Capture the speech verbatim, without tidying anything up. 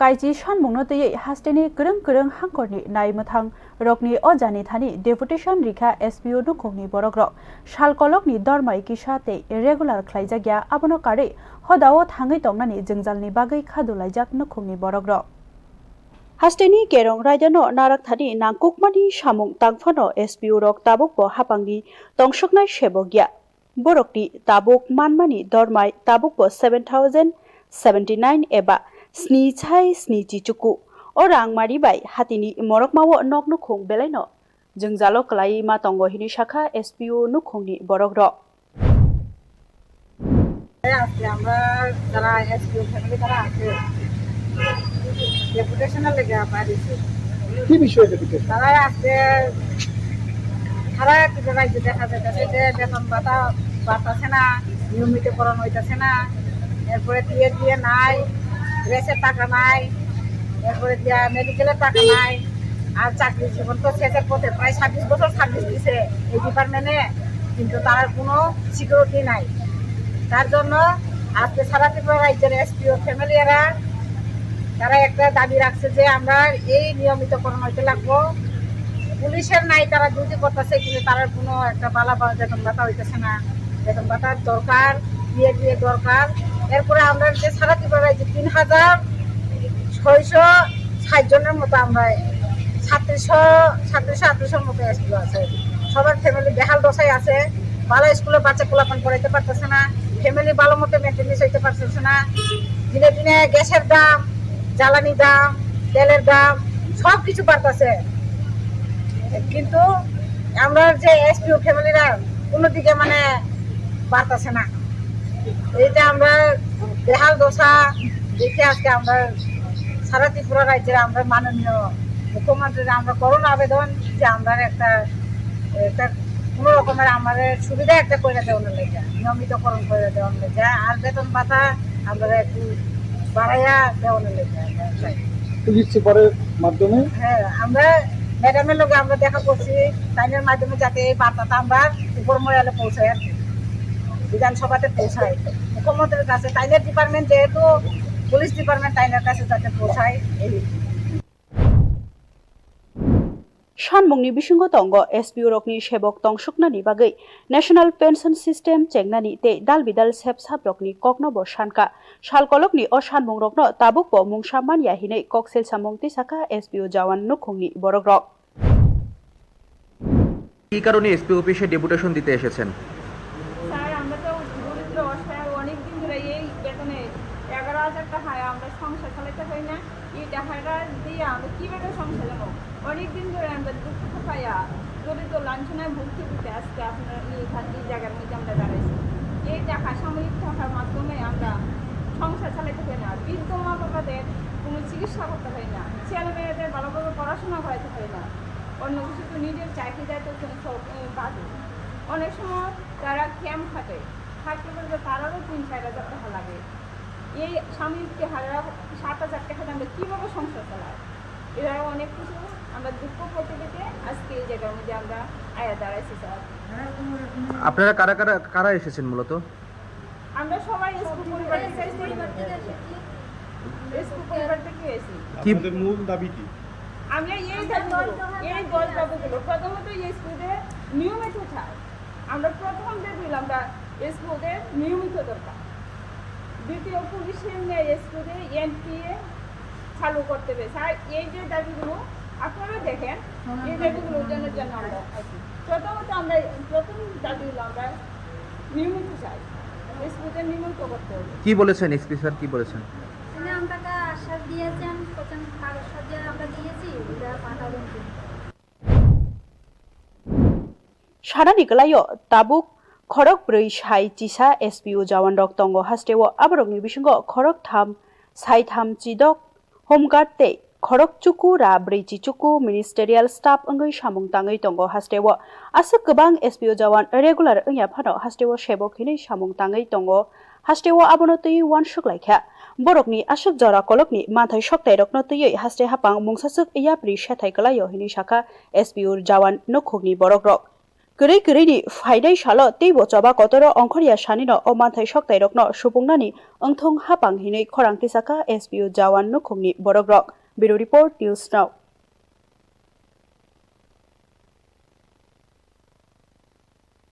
Kaiji sanmungno twiwi hasteni kwrwng kwrwng hangkorni nai mwthang rokni o jani thani deputation rikha S P O nukhungni borokrok. Sal kolokni dormai kisa tei regular khlaijakya, abono karwi hodao thangwi tongnani jwngjalni bagwi khadulaijak nukhungni borokrok. Hasteni kerong raidano narak thani nangkukmani samung tangphano S P O rok tabukbo hapangni tongsoknai sebokya. Borokni tabuk manmani dormai tabukbo seven thousand seventy nine eba sni chai sni chichuku. O rangmari bai hatini morokmao nok nukhung belaino jwngjalo kwlai ma tongo hinwi sakha S P O nukhungni borokrok. আজকে আমরা যারা SPO family তারা আছে, ডেপুটেশনের লেগে আমরা এসেছি। কি বিষয়ে ডেপুটেশন? তারা আজকে সারা ত্রিপুরা রাজ্যে দেখা যাইতেছে যে বেতন ভাতা বাড়তেছে না, নিয়মিতকরণ হইতেছে না, এরপরে টিএ টিএ নাই, রেসের টাকা নাই, এরপরে দিয়া মেডিকেলের টাকা নাই। আর চাকরি জীবন তো শেষের পথে, প্রায় ছাব্বিশ বছর সার্ভিস দিছে এই ডিপার্টমেন্টে, কিন্তু তার কোনো সিকিউরিটি নাই। তার জন্য আজকে সারা ত্রিপুরা রাজ্যের এসপিও ফ্যামিলিরা তারা একটা দাবি রাখছে যে আমরা এই নিয়মিতকরণ হইতে লাগবো। পুলিশের নাই, তারা ডিউটি করতেছে, কিন্তু তারা কোনো একটা বালা বা বেতন ভাতা হইতেছে না। বেতন ভাতার দরকার, দিয়ে দিয়ে দরকার। এরপরে আমরা যে সারা ত্রিপুরা রাজ্যে তিন হাজার ছয়শো ষাট জনের মতো আমরা, সাতত্রিশশো, সাতত্রিশশো আটত্রিশশোর মতো স্কুল আছে। সবার ফ্যামিলি বেহাল দশায় আছে। ভালো স্কুলে বাচ্চা পোলাপান পড়াইতে পারতেছে না, ফ্যামিলি ভালো মতো মেনটেনেন্স হইতে পারতেছে না। দিনে দিনে গ্যাসের দাম, জ্বালানি দাম, তেলের দাম, সব কিছু বাড়তেছে, কিন্তু আমরা যে এসপিও ফ্যামিলিরা কোনো দিকে মানে বাড়তেছে না। এইটা আমরা বেহাল দশা দেখে আজকে আমরা সারা ত্রিপুরা রাজ্যের আমরা মাননীয় মুখ্যমন্ত্রীর আমরা করুণ আবেদন যে আমরা একটা, একটা কোনো রকমের আমাদের সুবিধা একটা করে দেওয়ার লেগে, নিয়মিতকরণ করে দেওয়ার লেগে, আর বেতন ভাতা আমরা একটু বাড়াইয়া দেওয়ার লেগে আমরা চাই। পুলিশ সুপারের মাধ্যমে? হ্যাঁ, আমরা ম্যাডামের লগে আমরা দেখা করছি, তাইনের মাধ্যমে যাতে এই বার্তাটা আমরা উপর মহলে পৌঁছায় আর কি, বিধানসভাতে পৌঁছায়, মুখ্যমন্ত্রীর কাছে, তাইনের ডিপার্টমেন্ট যেহেতু পুলিশ ডিপার্টমেন্ট, তাইনের কাছে যাতে পৌঁছায় এই। Sanmungni bisingo tongo S P O rokni sebok tongsuknani bagwi National Pension System chengnani tei dal bidal sep sap rokni kokno bo sankha. Sal kolokni o sanmung rokno tabukbo mungsa manya hinwi kok selsamung tisakha S P O jawan nukhungni borokrok. কি কারণে এসপি অফিসে ডেপুটেশন দিতে এসেছেন? স্যার, আমরা তো দরিদ্র অসহায়, অনেক দিন ধরে এই বেতনে এগারো হাজার টাকায় আমরা সংসার চালাতে পারি না। এই টাকাটা দিয়ে আমরা কিভাবে সংসার চালাবো? অনেক দিন ধরে আমরা দুঃখ পাইয়া দরিদ্র লাঞ্ছনায় ভুগতে ভুগতে আজকে আপনার এই, এই জায়গার মধ্যে আমরা দাঁড়াইছি। এই টাকা, সাময়িক টাকার মাধ্যমে আমরা সংসার চালাতে পারি না, বৃদ্ধ মা বাবাদের কোনো চিকিৎসা করতে পারি না, ছেলে মেয়েদের ভালোভাবে পড়াশোনা করাতে পারি না। অন্য কিছু তো নিজের চাহিদা তো কোনো সব, উম, বাদে। অনেক সময় তারা ক্যাম্প খাটে, থাকতে পারে যে তারারও তিন চার হাজার টাকা লাগে। এই সাময়িক টাকাটা, সাত হাজার টাকা দিয়ে আমরা কীভাবে সংসার চালাই? এভাবে অনেক কিছু আমরা দুঃখ পেতে পেতে আজকে এই জায়গার মধ্যে আমরা আয়া দাঁড়াইছি, স্যার। আপনারা কারা কারা, কারা এসেছেন মূলত? আমরা সবাই এসপি পরিবার থেকে এসেছি। এসপি পরিবার থেকে এসেছি। কি আপনাদের মূল দাবি কি? আমরা এই দাবিগুলো, এই দশ দাবিগুলো, প্রথমত এসপিদের নিয়মিত চাই। আমরা প্রথম দাবি হলো আমরা এসপিদের নিয়মিত দরকার। দ্বিতীয়, পুলিশের ন্যায় এসপিদের এনপিএ চালু করতে হবে। স্যার, এই যে দাবিগুলো আপনারা দেখেন, এই দাবিগুলোর জন্য, জন্য আমরা আছি। প্রথমত আমরা, প্রথম দাবি হলো আমরা নিয়মিত চাই, এসপিদের নিয়মিত করতে হবে। কি বলেছেন এসপি স্যার, কি বলেছেন? উনি আমরাকে আশ্বাস দিয়েছেন, বলছেন কাগজপত্র আমরা দিয়েছি, ওটা পাঠাবেন তিনি। Sanani kwlaio tabuk khorok brwi sai chisa S P O jawan rok tongo hasteo, aborokni bisingo khorok tham sai tham chidok Home Guard tei khorok chuku ra brwi chi chuku ministerial staff wngwi samung tangwi tongo hasteo. Aswk kwbang S P O jawan regular wngya phano hasteo sebok hinwi samung tangwi tongo. Hasteo abono twiwi uansuk laikha. Borokni aswk jora kolokni manthai soktairokno twiwi haste hapang mungsaswk yapri sethai kwlaio hinwi sakha S P O jawan nukhungni borokrok. Kwrwi kwrwini phainai salo teibo choba kotoro ongkhorya sanino o manthai soktairokno supungnani wngthung hapang hinwi khorang tisakha S P O Jawan nukhungni borokrok. Bureau Report, News Now.